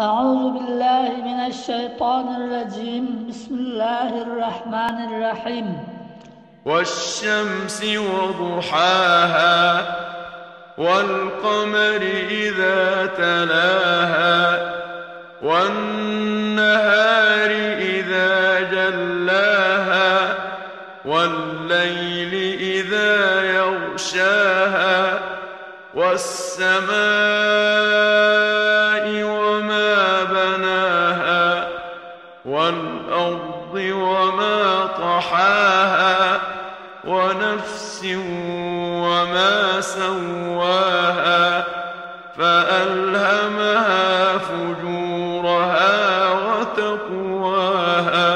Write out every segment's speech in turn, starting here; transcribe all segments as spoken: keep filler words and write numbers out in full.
أعوذ بالله من الشيطان الرجيم. بسم الله الرحمن الرحيم. والشمس وضحاها، والقمر إذا تلاها، والنهار إذا جلاها، والليل إذا يغشاها، والسماء وما بناها، والأرض وما طحاها، ونفس وما سواها، فألهمها فجورها وتقواها.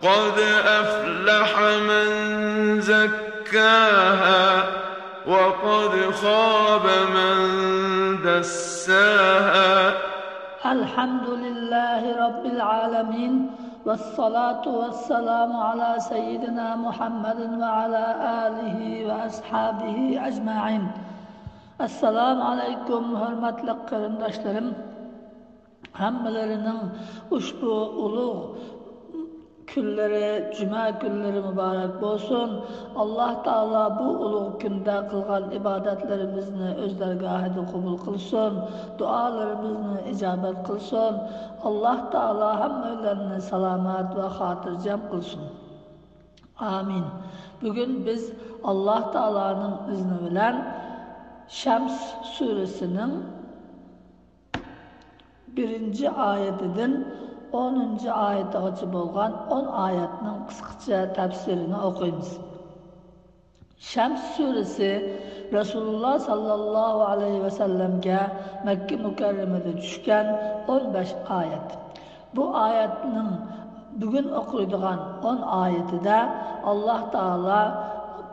قد أفلح من زكاها، وقد خاب من دساها. الحمد لله رب العالمين، والصلاة والسلام على سيدنا محمد وعلى آله وأصحابه أجمعين. السلام عليكم، ھۆرمەتلىك قېرىنداشلىرىم. ھەممىلىرىنىڭ ئۇشبۇ ئۇلۇغ كۈنلىرى، جۈمە كۈنلىرى مۇبارەك بولسۇن. ئاللاھ تائالا بۇ ئۇلۇغ كۈندە قىلغان ئىبادەتلىرىمىزنى ئۆز دەرگاھىدا قوبۇل قىلسۇن. دۇئالىرىمىزنى ئىجابەت قىلسۇن. ئاللاھ تائالا ھەممەيلەننى سالامەت ۋە خاتىرجەم قىلسۇن. ئامىن. بۈگۈن بىز ئاللاھ تائالانىڭ ئىزنى بىلەن شەمس سۈرىسىنىڭ بىرىنچى ئايىتىدىن ئونىنچى ئايىتىغىچە بولغان ئون ئايەتنىڭ قىسقىچە تەپسىرىنى ئوقۇيمىز. شەمس سۈرىسى رەسۇلۇللاھ ساللاللاھۇ ئەلەيھى ۋەسەللەمگە مەككە مۇكەررەمىدە چۈشكەن ئون بەش ئايەت. بۇ ئايەتنىڭ بۈگۈن ئوقۇيدىغان ئون ئايىتىدە ئاللاھ تائالا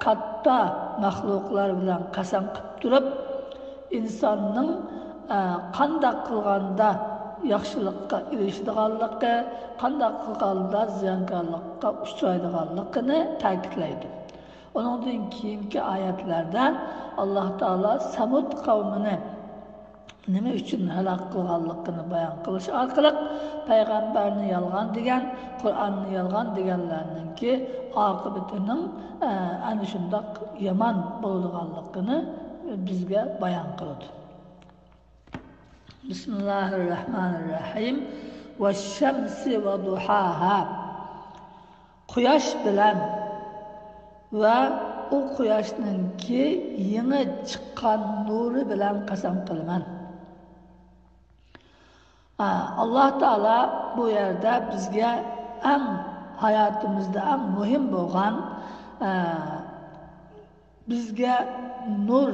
كاتتا مەخلۇقلار بىلەن قەسەم قىلىپ تۇرۇپ، ئىنساننىڭ، ئە، قانداق قىلغاندا ياخشىلىققا ئېرىشىدىغانلىقى، قانداق قىلغاندا زىيانكارلىققا ئۇچرايدىغانلىقىنى تەكىتلەيدۇ. ئۇنىڭدىن كېيىنكى ئايەتلەردە ئاللاھ تائالا سەمۇد قەۋمىنى نېمە ئۈچۈن ھالاك قىلغانلىقىنى بايان قىلىش ئارقىلىق، پەيغەمبەرنى يالغان دېگەن، قۇرئاننى يالغان دېگەنلەرنىڭكى ئاقىۋىتىنىڭ، ئە، ئەنە شۇنداق يامان بولىدىغانلىقىنى بىزگە بايان قىلىدۇ. بىسمىللاھىررەھمانىررەھىم. ۋەششەمسى ۋەدۇھاھا. قۇياش بىلەن ۋە ئۇ قۇياشنىڭكى يېڭى چىققان نۇرى بىلەن قەسەم قىلىمەن. ئا، ئاللاھ تائالا بۇ يەردە بىزگە ئەڭ، ھاياتىمىزدا ئەڭ مۇھىم بولغان، ئا، بىزگە نۇر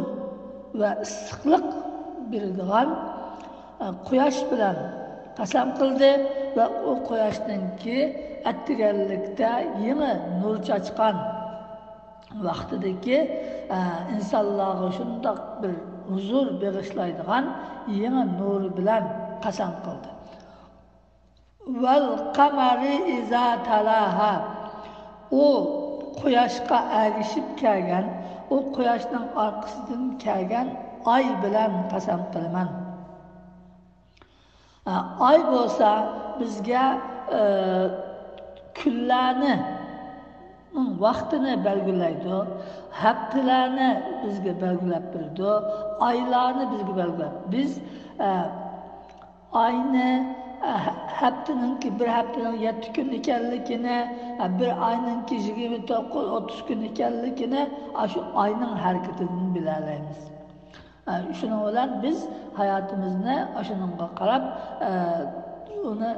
ۋە ئىسسىقلىق بېرىدىغان، ئە، قۇياش بىلەن قەسەم قىلدى ۋە ئۇ قۇياشنىڭكى ئەتىگەنلىكتە يېڭى نۇر چاچقان ۋاقتىدىكى، ئە، ئىنسانلارغا شۇنداق بىر ھۇزۇر بېغىشلايدىغان يېڭى نۇرى بىلەن قەسەم قىلدى. ۋەل قەمەرى ئىزا تالاھا. ئۇ قۇياشقا ئەگىشىپ كەلگەن، ئۇ قۇياشنىڭ ئارقىسىدىن كەلگەن ئاي بىلەن قەسەم قىلىمەن. ئاي بولسا بىزگە، ئە، كۈنلەرنى، ۋاقتىنى بەلگىلەيدۇ، ھەپتىلەرنى بىزگە بەلگىلەپ بېرىدۇ، ئايلارنى بىزگە بەلگىلەپ، بىز، ئە، ئاينى، ئە، ھەپتىنىڭكى، بىر ھەپتىنىڭ يەتتە كۈن ئىكەنلىكىنى، ئە، بىر ئاينىڭكى يىگىرمە توققۇز، ئوتتۇز كۈن ئىكەنلىكىنى ئاشۇ ئاينىڭ ھەرىكىتىدىن بىلەلەيمىز. ئە، شۇنىڭ بىلەن بىز ھاياتىمىزنى ئاشۇنىڭغا قاراپ، ئە، ئۇنى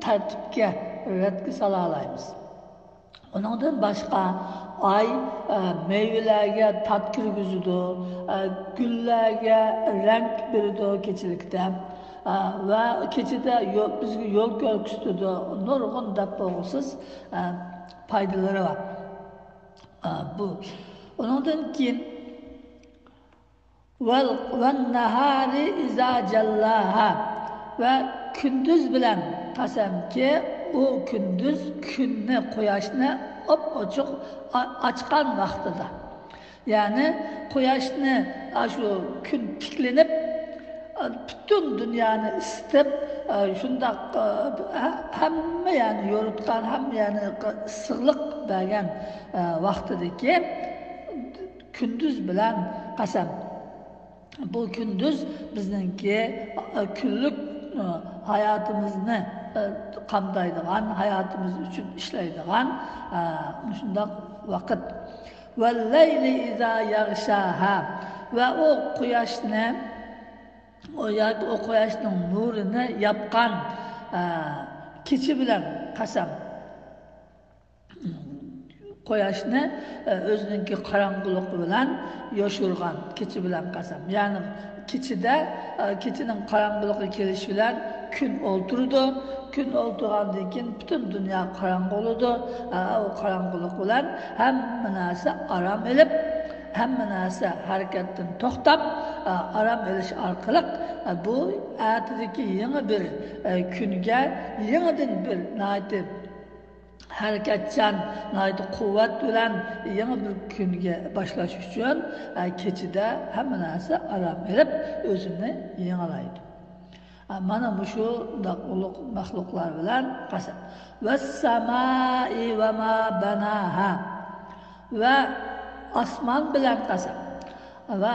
تەرتىپكە، رەتكە سالالايمىز. ئۇنىڭدىن باشقا ئاي، ئە، مېۋىلەرگە تات كىرگۈزىدۇ، ئە، گۈللەرگە رەڭ بېرىدۇ كېچىلىكتە، ئە، ۋە كېچىدە يو-، بىزگە يول كۆرسىتىدۇ. نۇرغۇن دەپ بولغۇسىز، ئە، پايدىلىرى بار. ئە، بۇ. ئۇنىڭدىن كېيىن ۋەل، ۋەن نەھارى ئىزا جەللاھا. ۋە كۈندۈز بىلەن قەسەمكى، ئۇ كۈندۈز كۈننى، قۇياشنى ئوپئوچۇق ئا-، ئاچقان ۋاقتىدا. يەنى قۇياشنى، ئاشۇ كۈن تىكلىنىپ، پۈتۈن دۇنيانى ئىسسىتىپ، شۇنداق ھەممە يەرنى يورۇتقان، ھەممە يەرنى ئىسسىقلىق بەرگەن ۋاقتىدىكى كۈندۈز بىلەن قەسەم. بۇ كۈندۈز بىزنىڭكى كۈنلۈك ھاياتىمىزنى قامدايدىغان، ھاياتىمىز ئۈچۈن ئىشلەيدىغان مۇشۇنداق ۋاقىت. ۋەللەيلى ئىزا يەغشاھا، ۋە ئۇ قۇياشنى، ئۇ ياكى ئۇ قۇياشنىڭ نۇرىنى ياپقان، ئە، كېچە بىلەن قەسەم. قۇياشنى، ئە، ئۆزىنىڭكى قاراڭغۇلۇقى بىلەن يوشۇرغان كېچە بىلەن قەسەم. يەنى كېچىدە، ئە، كېچىنىڭ قاراڭغۇلۇقى كېلىشى بىلەن كۈن ئولتۇرىدۇ. كۈن ئولتۇرغاندىن كېيىن پۈتۈن دۇنيا قاراڭغۇ بولىدۇ. ئە، ئۇ قاراڭغۇلۇق بىلەن ھەممە نەرسە ئارام ئېلىپ، ھەممە نەرسە ھەرىكەتتىن توختاپ، ئارام ئېلىش ئارقىلىق، بۇ ئەتىدىكى يېڭى بىر كۈنگە، يېڭىدىن بىر ناھايىتى ھەرىكەتچان، ناھايىتى قۇۋۋەت بىلەن يېڭى بىر كۈنگە باشلاش ئۈچۈن، كېچىدە ھەممە نەرسە ئارام ئېلىپ، ئۆزىنى يېڭىلايدۇ. مانا مۇشۇنداق ئۇلۇغ مەخلۇقلار بىلەن قەسەم. ۋەسسامائى ۋەما بەناھا. ۋە ئاسمان بىلەن قەسەم. ۋە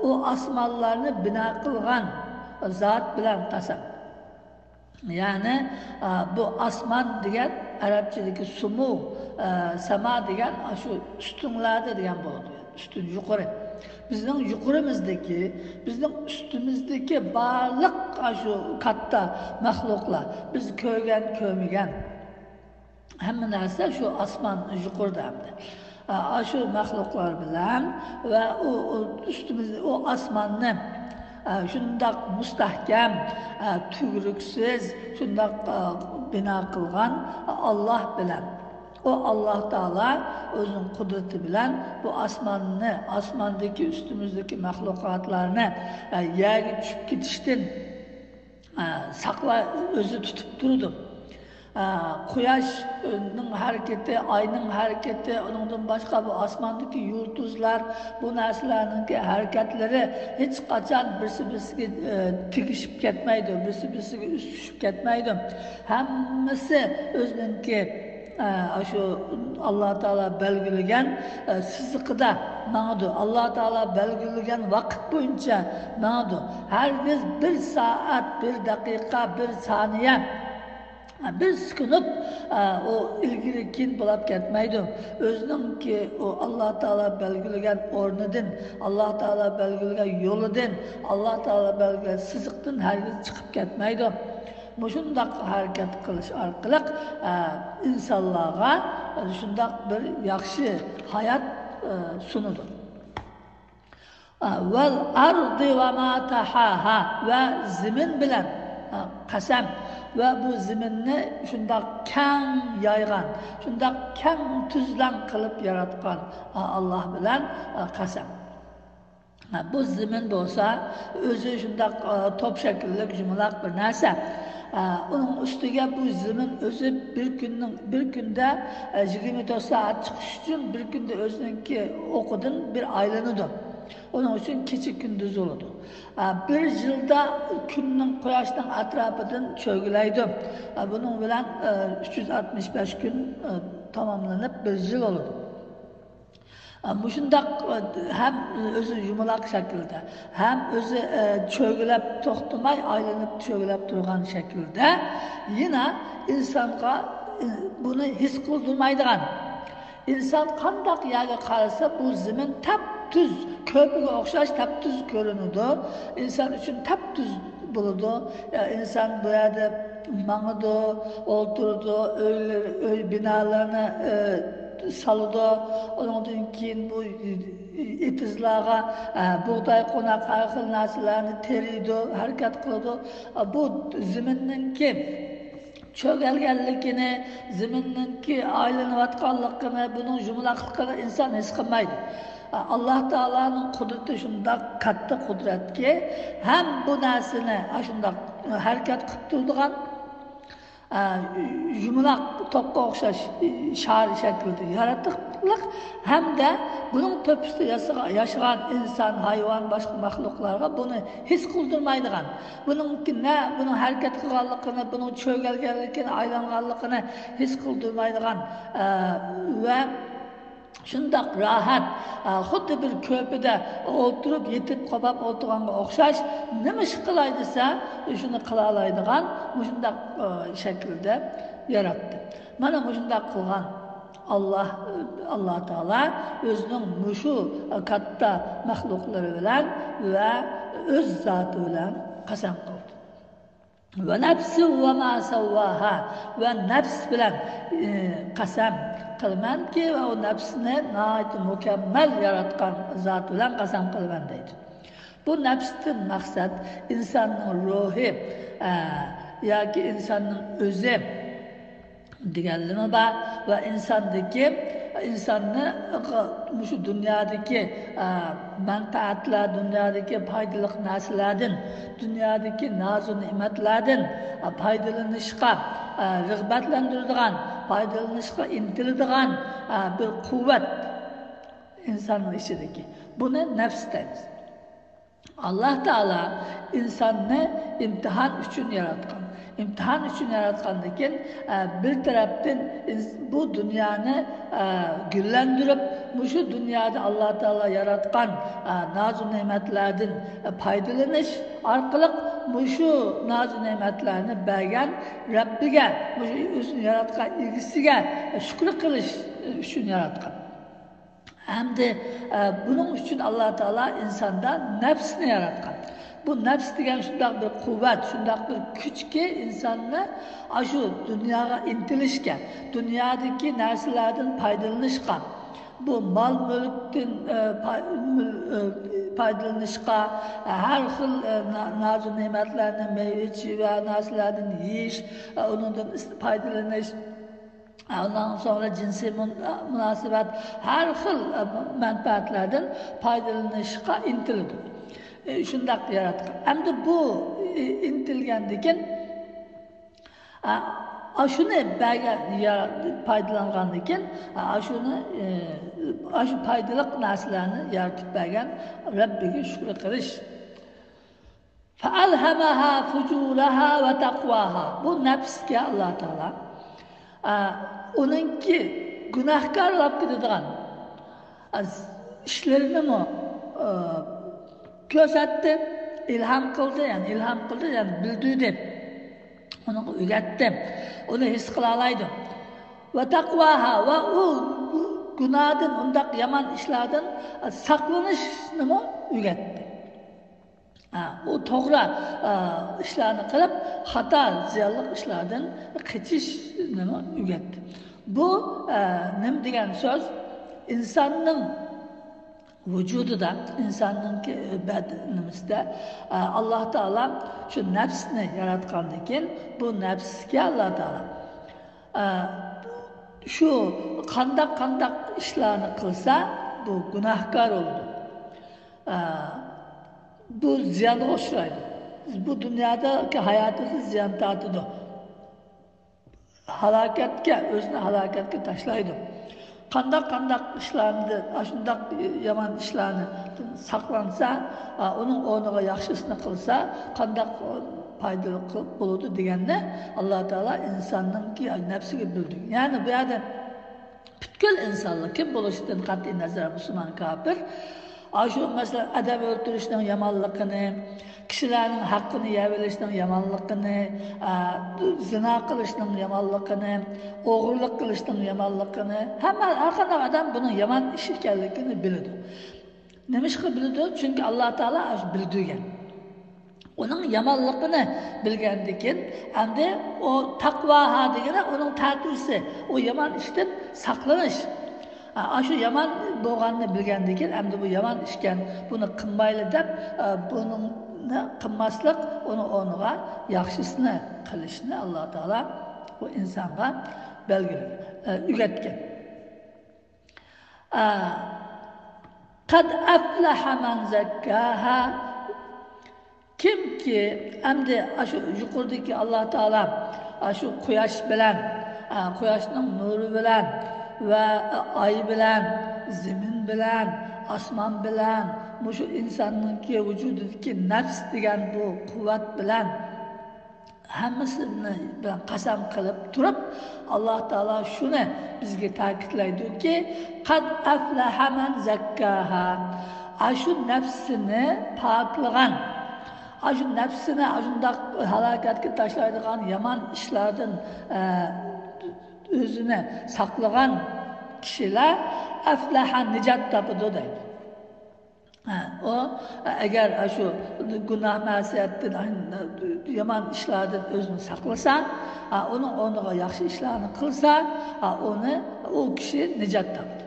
ئۇ ئاسمانلارنى بىنا قىلغان زات بىلەن قەسەم. يەنى، ئا، بۇ ئاسمان دېگەن ئەرەبچىدىكى سۇمۇ، ئا، ساما دېگەن ئاشۇ ئۈستۈڭلەردە دېگەن بولىدۇ. ئۈستۈن، يۇقىرى. بىزنىڭ يۇقىرىمىزدىكى، بىزنىڭ ئۈستىمىزدىكى بارلىق ئاشۇ كاتتا مەخلۇقلار، بىز كۆرگەن، كۆرمىگەن، ھەممە نەرسە شۇ ئاسمان يۇقىرىدا ئەمدى. ئا، ئاشۇ مەخلۇقلار بىلەن ۋە ئۇ، ئۇ ئۈستىمىز، ئۇ ئاسماننى، ئا، شۇنداق مۇستەھكەم، ئا، تۈگرۈكسىز، شۇنداق، ئا، بىنا قىلغان ئاللاھ بىلەن. ئۇ ئاللاھ تائالا ئۆزىنىڭ قۇدرىتى بىلەن بۇ ئاسماننى، ئاسماندىكى، ئۈستىمىزدىكى مەخلۇقاتلارنى، ئا، يەرگە چۈشۈپ كېتىشتىن، ئا، ساقلا-، ئۆزى تۇتۇپ تۇرىدۇ. ئا، قۇياشنىڭ ھەرىكىتى، ئاينىڭ ھەرىكىتى، ئۇنىڭدىن باشقا بۇ ئاسماندىكى يۇلتۇزلار، بۇ نەرسىلەرنىڭكى ھەرىكەتلىرى ھېچقاچان بىرسى-بىرسىگە، ئە، تېگىشىپ كەتمەيدۇ، بىرسى-بىرسىگە ئۈستۈشۈپ كەتمەيدۇ. ھەممىسى ئۆزىنىڭكى، ئە، ئاشۇ ئاللاھ تائالا بەلگىلىگەن، ئە، سىزىقىدا ماڭىدۇ. ئاللاھ تائالا بەلگىلىگەن ۋاقىت بويىچە ماڭىدۇ. ھەرگىز بىر سائەت، بىر دەقىقە، بىر سانىيە، بىر سېكۇنت، ئە، ئۇ ئىلگىرى كېيىن بولاپ كەتمەيدۇ. ئۆزىنىڭكى ئۇ ئاللاھ تائالا بەلگىلىگەن ئورنىدىن، ئاللاھ تائالا بەلگىلىگەن يولىدىن، ئاللاھ تائالا بەلگىلىگەن سىزىقتىن ھەرگىز چىقىپ كەتمەيدۇ. مۇشۇنداق ھەرىكەت قىلىش ئارقىلىق، ئە، ئىنسانلارغا شۇنداق بىر ياخشى ھايات، ئە، سۇنىدۇ. ۋەل ئەردى ۋەما تەھاھا، ۋە زېمىن بىلەن، ئە، قەسەم، ۋە بۇ زېمىننى شۇنداق كەڭ يايغان، شۇنداق كەڭ تۈزلەڭ قىلىپ ياراتقان، ئە، ئاللاھ بىلەن، ئە، قەسەم. ئە، بۇ زېمىن بولسا ئۆزى شۇنداق، ئە، توپ شەكىللىك يۇمىلاق بىر نەرسە. ئە، ئۇنىڭ ئۈستىگە بۇ زېمىن ئۆزى بىر كۈننىڭ، بىر كۈندە، ئە، يىگىرمە تۆت سائەت چىقىش ئۈچۈن بىر كۈندە ئۆزىنىڭكى ئوقىدىن بىر ئايلىنىدۇ. ئۇنىڭ ئۈچۈن كېچە كۈندۈز بولىدۇ. ئە، بىر يىلدا كۈننىڭ، قۇياشنىڭ ئەتراپىدىن چۆگىلەيدۇ. ئە، بۇنىڭ بىلەن، ئە، ئۈچ يۈز ئاتمىش بەش كۈن، ئە، تاماملىنىپ، بىر يىل بولىدۇ. ئە، مۇشۇنداق، ئە، ھەم ئۆزى يۇمىلاق شەكىلدە، ھەم ئۆزى، ئە، چۆگىلەپ توختىماي، ئايلىنىپ چۆگىلەپ تۇرغان شەكىلدە يەنە ئىنسانغا، ئە، بۇنى ھېس قىلدۇرمايدىغان. ئىنسان قانداق يەرگە قارىسا، بۇ زېمىن تەپتۈز، كۆپىگە ئوخشاش تەپتۈز كۆرۈنىدۇ. ئىنسان ئۈچۈن تەپتۈز بولىدۇ. ئە، ئىنسان بۇ يەردە ماڭىدۇ، ئولتۇرىدۇ، ئۆيلىرى، ئۆي بىنالىرىنى، ئە، سالىدۇ. ئۇنىڭدىن كېيىن بۇ ئېتىزلارغا، ئە، بۇغداي، قوناق، ھەر خىل نەرسىلەرنى تېرىيدۇ، ھەرىكەت قىلىدۇ. ئە، بۇ زېمىننىڭكى چۆگەلگەنلىكىنى، زېمىننىڭكى ئايلىنىۋاتقانلىقىنى، بۇنىڭ يۇمىلاقلىقىنى ئىنسان ھېس قىلمايدۇ. ئاللاھ تائالانىڭ قۇدرىتى شۇنداق كاتتا قۇدرەتكى، ھەم بۇ نەرسىنى ئاشۇنداق ھەرىكەت قىلىپ تۇرىدىغان، ئە، يۇمىلاق توپقا ئوخشاش شار شەكىلدە ياراتقانلىق ھەمدە بۇنىڭ تۆپىسىدە ياسىغا-، ياشىغان ئىنسان، ھايۋان، باشقا مەخلۇقلارغا بۇنى ھېس قىلدۇرمايدىغان، بۇنىڭ نە، بۇنىڭ ھەرىكەت قىلغانلىقىنى، بۇنىڭ چۆگەلگەنلىكىنى، ئايلانغانلىقىنى ھېس قىلدۇرمايدىغان، ئە، ۋە شۇنداق راھەت، ئە، خۇددى بىر كۆرپىدە ئولتۇرۇپ، يېتىپ قاپاپ ئولتۇرغانغا ئوخشاش، نېمە ئىش قىلاي دېسە، شۇنى قىلالايدىغان مۇشۇنداق، ئە، شەكىلدە ياراتتى. مانا مۇشۇنداق قىلغان ئاللا، ئاللا تائالا ئۆزىنىڭ مۇشۇ كاتتا مەخلۇقلىرى بىلەن ۋە ئۆز زاتى بىلەن قەسەم قىلدى. ۋە نەپسى ۋە ما سەۋۋاھا، ۋە نەپس بىلەن، ئى، قەسەم قىلىمەنكى، ۋە ئۇ نەپسنى ناھايىتى مۇكەممەل ياراتقان زات بىلەن قەسەم قىلىمەن دەيدۇ. بۇ نەپستىن مەقسەت ئىنساننىڭ روھى، ئە، ياكى ئىنساننىڭ ئۆزى دېگەنلىرىمۇ بار ۋە ئىنساندىكى، ئىنساننى مۇشۇ دۇنيادىكى، ئە، مەنپەئەتلەر، دۇنيادىكى پايدىلىق نەرسىلەردىن، دۇنيادىكى نازۇ نېمەتلەردىن، ئە، پايدىلىنىشقا، ئە، رىغبەتلەندۈرىدىغان، پايدىلىنىشقا ئىنتىلىدىغان، ئە، بىر قۇۋۋەت ئىنساننىڭ ئىچىدىكى. بۇنى نەپس دەيمىز. ئاللا تائالا ئىنساننى ئىمتىھان ئۈچۈن ياراتقان. ئىمتىھان ئۈچۈن ياراتقاندىكىن، ئە، بىر تەرەپتىن ئىنس-، بۇ دۇنيانى، ئە، گۈللەندۈرۈپ، مۇشۇ دۇنيادا ئاللا تائالا ياراتقان، ئە، نازۇ نېمەتلەردىن، ئە، پايدىلىنىش ئارقىلىق مۇشۇ نازۇ نېمەتلەرنى بەرگەن رەببىگە، مۇشۇ ئۆزىنى ياراتقان ئىگىسىگە شۈكۈر قىلىش ئۈچۈن ياراتقان. ھەمدە، ئە، بۇنىڭ ئۈچۈن ئاللا تائالا ئىنساندا نەپسنى ياراتقان. بۇ نەپس دېگەن شۇنداق بىر قۇۋۋەت، شۇنداق بىر كۈچكى، ئىنساننى ئاشۇ دۇنياغا ئىنتىلىشكە، دۇنيادىكى نەرسىلەردىن پايدىلىنىشقا، بۇ مال-مۈلۈكتىن، ئە، پاي-، مۈل-، ئە، پايدىلىنىشقا، ئە، ھەر خىل، ئە، نا-، نازۇ نېمەتلەرنى، مېۋە-چېۋە نەرسىلەردىن يېيىش، ئە، ئۇنىڭدىن ئىس-، پايدىلىنىش. ئۇنىڭ سوڭرا جىنسىي مۇن-، مۇناسىۋەت، ھەر خىل، ئە، مەنپەئەتلەردىن پايدىلىنىشقا ئىنتىلىدۇ. ئە، شۇنداق ياراتقان. ئەمدى بۇ، ئە، ئىنتىلگەندىكىن، ئە، ئاشۇنى بەرگەن، يا-، پايدىلانغاندىكىن، ئە، ئاشۇنى، ئە، ئاشۇ پايدىلىق نەرسىلەرنى يارىتىپ بەرگەن رەببىگە شۈكۈر قىلىش. فَأَلْهَمَهَا فُجُورَهَا وَتَقْوَاهَا. بۇ نەپسكە ئاللا تائالا، ئە، ئۇنىڭكى گۇناھكار بولۇپ كېتىدىغان، ئە، ئىشلىرىنىمۇ، ئە، كۆرسەتتى، ئىلھام قىلدى، يەنى ئىلھام قىلدى، يەنى بىلدۈردى. ئۇنىڭغا ئۆگەتتى. ئۇنى ھېس قىلالايدۇ. وَتَقْوَاهَا، ۋە ئۇ گۇناھتىن، ئۇنداق يامان ئىشلاردىن ساقلىنىشنىمۇ ئۆگەتتى. ئا، ئۇ توغرا، ئا، ئىشلارنى قىلىپ، خاتا، زىيانلىق ئىشلاردىن قېچىشنىمۇ ئۆگەتتى. بۇ، ئا، نېمە دېگەن سۆز؟ ئىنساننىڭ ۋۇجۇدىدا، ئىنساننىڭكى بەد-، نېمىسىدە، ئا، ئاللا تائالا شۇ نەپسنى ياراتقاندىن كېيىن، بۇ نەپسكە ئاللا تائالا، ئا، شۇ قانداق، قانداق ئىشلارنى قىلسا، بۇ گۇناھكار بولىدۇ. ئا، بۇ زىيانغا ئۇچرايدۇ. بۇ دۇنيادىكى ھاياتىدا زىيان تارتىدۇ. ھالاكەتكە، ئۆزىنى ھالاكەتكە تاشلايدۇ. قانداق، قانداق ئىشلارنى، ئاشۇنداق يامان ئىشلارنى ساقلانسا، ئۇنىڭ ئورنىغا ياخشىسىنى قىلسا، قانداق پايدىلىق بولىدۇ دېگەننى ئاللا تائالا ئىنساننىڭكى نەپسىگە بىلدۈرگەن. يەنى بۇ يەردە پۈتكۈل ئىنسانلار كىم بولۇشىدىن قەتئىي نەزەر، مۇسۇلمان، كاپىر، ئاشۇ، مەسىلەن، ئادەم ئۆلتۈرۈشنىڭ يامانلىقىنى، كىشىلەرنىڭ ھەققىنى يەۋېلىشنىڭ يامانلىقىنى، ئە، زىنا قىلىشنىڭ يامانلىقىنى، ئوغرىلىق قىلىشنىڭ يامانلىقىنى، ھەممە، ھەر قانداق ئادەم بۇنىڭ يامان ئىش ئىكەنلىكىنى بىلىدۇ. نېمىشقا بىلىدۇ؟ چۈنكى ئاللا تائالا ئاشۇ بىلدۈرگەن. ئۇنىڭ يامانلىقىنى بىلگەندىكىن، ئەمدى ئۇ تەقۋاھا دېگىنى ئۇنىڭ تەتۈرىسى، ئۇ يامان ئىشتىن ساقلىنىش. ئا، ئاشۇ يامان بولغاننى بىلگەندىكىن، ئەمدى بۇ يامان ئىشكەن، بۇنى قىلمايلى دەپ، ئا، بۇنى قىلماسلىق، ئۇنىڭ ئورنىغا ياخشىسىنى قىلىشنى ئاللا تائالا بۇ ئىنسانغا بەلگىلىگەن، ئا، ئۆگەتكەن. ئا، قەد ئەفلەھە مەن زەككاھا. كىمكى ئەمدى ئاشۇ يۇقىرىدىكى ئاللا تائالا ئاشۇ قۇياش بىلەن، ئە، قۇياشنىڭ نۇرى بىلەن ۋە ئاي بىلەن، زېمىن بىلەن، ئاسمان بىلەن، مۇشۇ ئىنساننىڭكى ۋۇجۇدىدىكى نەپس دېگەن بۇ قۇۋۋەت بىلەن، ھەممىسى بىلەن قەسەم قىلىپ تۇرۇپ، ئاللا تائالا شۇنى بىزگە تەكىتلەيدۇكى، قەد ئەفلەھە مەن زەككاھا. ئاشۇ نەپسىنى پاكلىغان، ئاشۇ نەپسىنى ئاشۇنداق ھالاكەتكە تاشلايدىغان يامان ئىشلاردىن، ئە، ئۆزىنى ساقلىغان كىشىلەر ئەفلەھە، نىجات تاپىدۇ دەيدۇ. ھە، ئۇ ئەگەر ئاشۇ گۇناھ مەسىيەتتىن، يامان ئىشلاردىن ئۆزىنى ساقلىسا، ھە، ئۇنىڭ ئورنىغا ياخشى ئىشلارنى قىلسا، ھە، ئۇنى، ئۇ كىشى نىجات تاپىدۇ.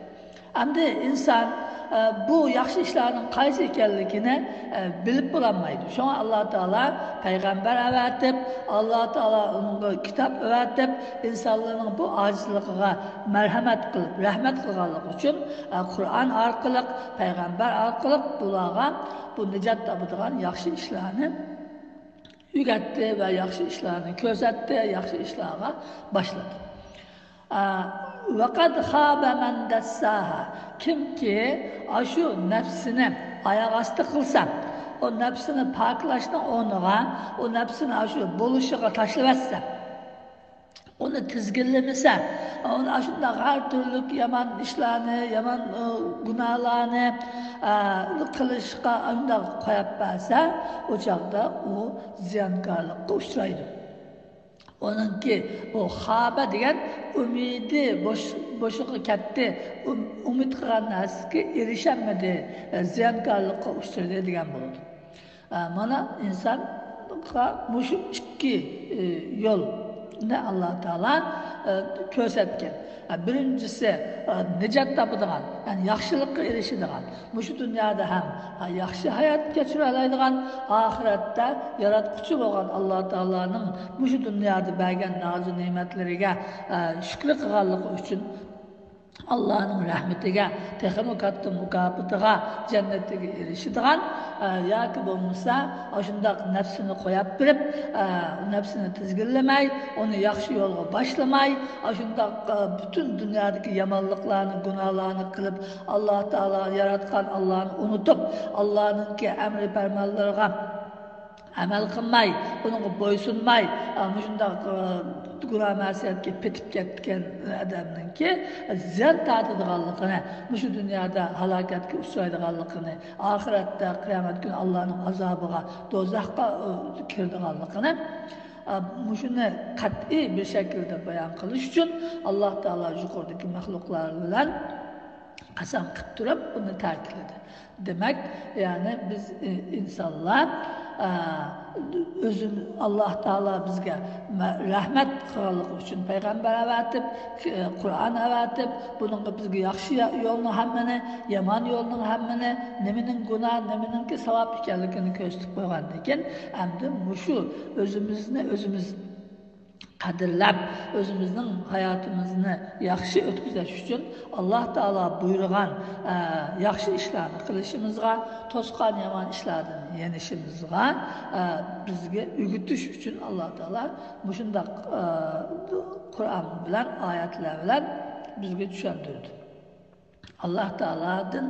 ئەمدى ئىنسان، ئە، بۇ ياخشى ئىشلارنىڭ قايسى ئىكەنلىكىنى، ئە، بىلىپ بولالمايدۇ. شۇڭا ئاللا تائالا پەيغەمبەر ئەۋەتىپ، ئاللا تائالا ئۇنىڭغا كىتاب ئەۋەتىپ، ئىنسانلارنىڭ بۇ ئاجىزلىقىغا مەرھەمەت قىلىپ، رەھمەت قىلغانلىقى ئۈچۈن، ئە، قۇرئان ئارقىلىق، پەيغەمبەر ئارقىلىق بۇلارغا بۇ نىجات تاپىدىغان ياخشى ئىشلارنى ئۆگەتتى ۋە ياخشى ئىشلارنى كۆرسەتتى، ياخشى ئىشلارغا باشلىدى. ئە، ۋەقەد خابە مەن دەسساھا. كىمكى ئاشۇ نەپسىنى ئاياغ ئاستى قىلسا، ئۇ نەپسىنى پاكلاشنىڭ ئورنىغا، ئۇ نەپسىنى ئاشۇ بولۇشىغا تاشلىۋەتسە، ئۇنى تىزگىنلىمىسە، ئۇنى ئاشۇنداق ھەر تۈرلۈك يامان ئىشلارنى، يامان، ئۇ، گۇناھلارنى، ئە، قىلىشقا ئاشۇنداق قويۇپ بەرسە، ئۇ چاغدا ئۇ زىيانكارلىققا ئۇچرايدۇ. ئۇنىڭكى ئۇ خابە دېگەن ئۈمىدى بوش-، بوشىغا كەتتى، ئۈم-، ئۈمىد قىلغان نەرسىگە ئېرىشەلمىدى، ئە، زىيانكارلىققا ئۇچرىدى دېگەن بولىدۇ. ئە، مانا ئىنسانغا مۇشۇ ئىككى، ئى، يولنى ئاللا تائالا، ئە، كۆرسەتكەن. ئە، بىرىنچىسى، ئە، نىجات تاپىدىغان، يەنى ياخشىلىققا ئېرىشىدىغان، مۇشۇ دۇنيادا ھەم، ئە، ياخشى ھايات كەچۈرەلەيدىغان، ئاخىرەتتە ياراتقۇچى بولغان ئاللا تائالانىڭ مۇشۇ دۇنيادا بەرگەن نازۇ نېمەتلىرىگە، ئە، شۈكرى قىلغانلىقى ئۈچۈن، ئاللانىڭ رەھمىتىگە، تېخىمۇ كاتتا مۇكاپاتىغا، جەننىتىگە ئېرىشىدىغان، ئە، ياكى بولمىسا ئاشۇنداق نەپسىنى قويۇپ بېرىپ، ئە، نەپسىنى تىزگىنلىمەي، ئۇنى ياخشى يولغا باشلىماي، ئاشۇنداق، ئە، پۈتۈن دۇنيادىكى يامانلىقلارنى، گۇناھلارنى قىلىپ، ئاللا تائالا ياراتقان ئاللانى ئۇنتۇپ، ئاللانىڭكى ئەمرى پەرمانلىرىغا ئەمەل قىلماي، ئۇنىڭغا بويسۇنماي، ئا، مۇشۇنداق، ئا، گۇناھ مەسىيەتكە پېتىپ كەتكەن ئادەمنىڭكى زىيان تارتىدىغانلىقىنى، مۇشۇ دۇنيادا ھالاكەتكە ئۇچرايدىغانلىقىنى، ئاخىرەتتە قىيامەت كۈنى ئاللانىڭ ئازابىغا، دوزاخقا، ئۇ، كىرىدىغانلىقىنى، ئا، مۇشۇنى قەتئىي بىر شەكىلدە بايان قىلىش ئۈچۈن ئاللا تائالا يۇقىرىدىكى مەخلۇقلار بىلەن قەسەم قىلىپ تۇرۇپ بۇنى تەكىتلىدى. دېمەك، يەنى بىز، ئى، ئىنسانلار، ئە، ئۆزىم-، ئاللا تائالا بىزگە مە-، رەھمەت قىلغانلىقى ئۈچۈن پەيغەمبەر ئەۋەتىپ، ئى، قۇرئان ئەۋەتىپ، بۇنىڭغا بىزگە ياخشى يا-، يولنىڭ ھەممىنى، يامان يولنىڭ ھەممىنى، نېمىنىڭ گۇناھ، نېمىنىڭكى ساۋاب ئىكەنلىكىنى كۆرسىتىپ قويغاندىن كېيىن، ئەمدى مۇشۇ ئۆزىمىزنى ئۆزىمىز قەدىرلەپ، ئۆزىمىزنىڭ ھاياتىمىزنى ياخشى ئۆتكۈزۈش ئۈچۈن ئاللا تائالا بۇيرۇغان، ئە، ياخشى ئىشلارنى قىلىشىمىزغا، توسقان يامان ئىشلاردىن يېنىشىمىزغا، ئە، بىزگە ئۆگىتىش ئۈچۈن ئاللا تائالا مۇشۇنداق، ئە، قۇرئان بىلەن، ئايەتلەر بىلەن بىزگە چۈشەندۈردى. ئاللا تائالادىن،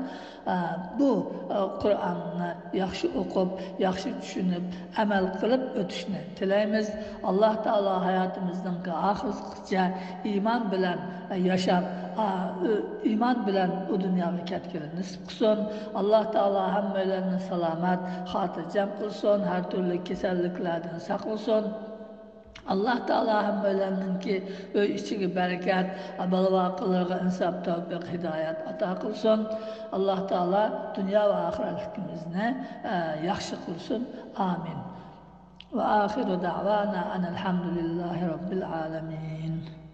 ئە، بۇ، ئە، قۇرئاننى ياخشى ئوقۇپ، ياخشى چۈشىنىپ، ئەمەل قىلىپ ئۆتۈشنى تىلەيمىز. ئاللا تائالا ھاياتىمىزنىڭ ئاخىرىغىچە ئىمان بىلەن ياشاپ، ئا، ئۆ-، ئىمان بىلەن ئۇ دۇنياغا كەتكىلى نېسىپ قىلسۇن. ئاللا تائالا ھەممەيلەننى سالامەت، خاتىرجەم قىلسۇن، ھەر تۈرلۈك كېسەللىكلەردىن ساقلىسۇن. ئاللا تائالا ھەممەيلەننىڭكى ئۆي ئىچىگە بەرىكەت، بالا-ۋاقىلىرىغا ئىنساپ، تەۋپىق، ھىدايەت ئاتا قىلسۇن. ئاللا تائالا دۇنيا ۋە ئاخىرەتلىكىمىزنى، ئە، ياخشى قىلسۇن. ئامىن. وآخر دعوانا أن الحمد لله رب العالمين.